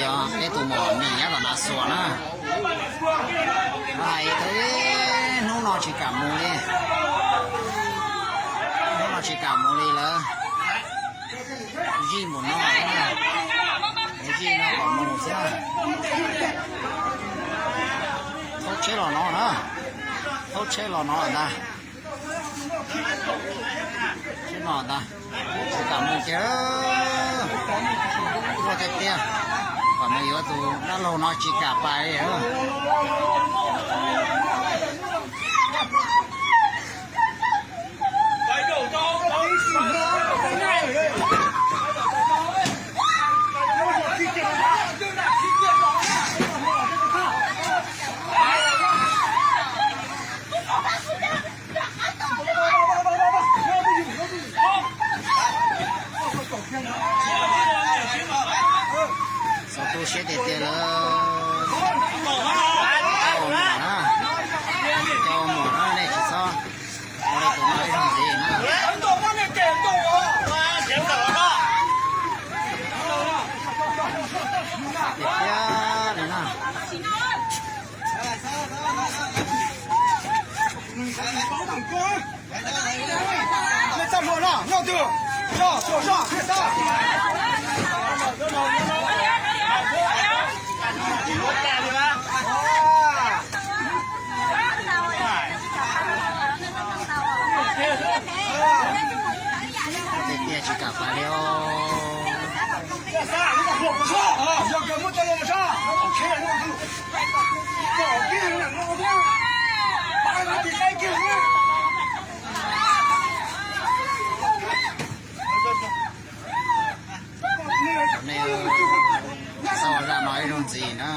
Yog peb tus muam Mim nyob tom Naj Xuas na. Hais tias hnub no tsis kam mus li, hnub no tsis kam mus li lawm. Zij npaum no, zij no kom mus xwb. Thaub tsheb los no na, thaub tsheb los no ntag. Tsheb no ntag, tsis kam mus kiag. Tuaj tiag tiag, kom mus yuav tus dab laug no tsis kam pais li. Txhob tu siab tiag tiag lawm. Coj ua muam na, coj ua muam na, nej tsis txhob ua li tus no ib zaug ntxiv na. Tiag tiag li na. Tej tiag tsis kam pais li os. Nej txhob ua zaj no ib zaug ntxiv na.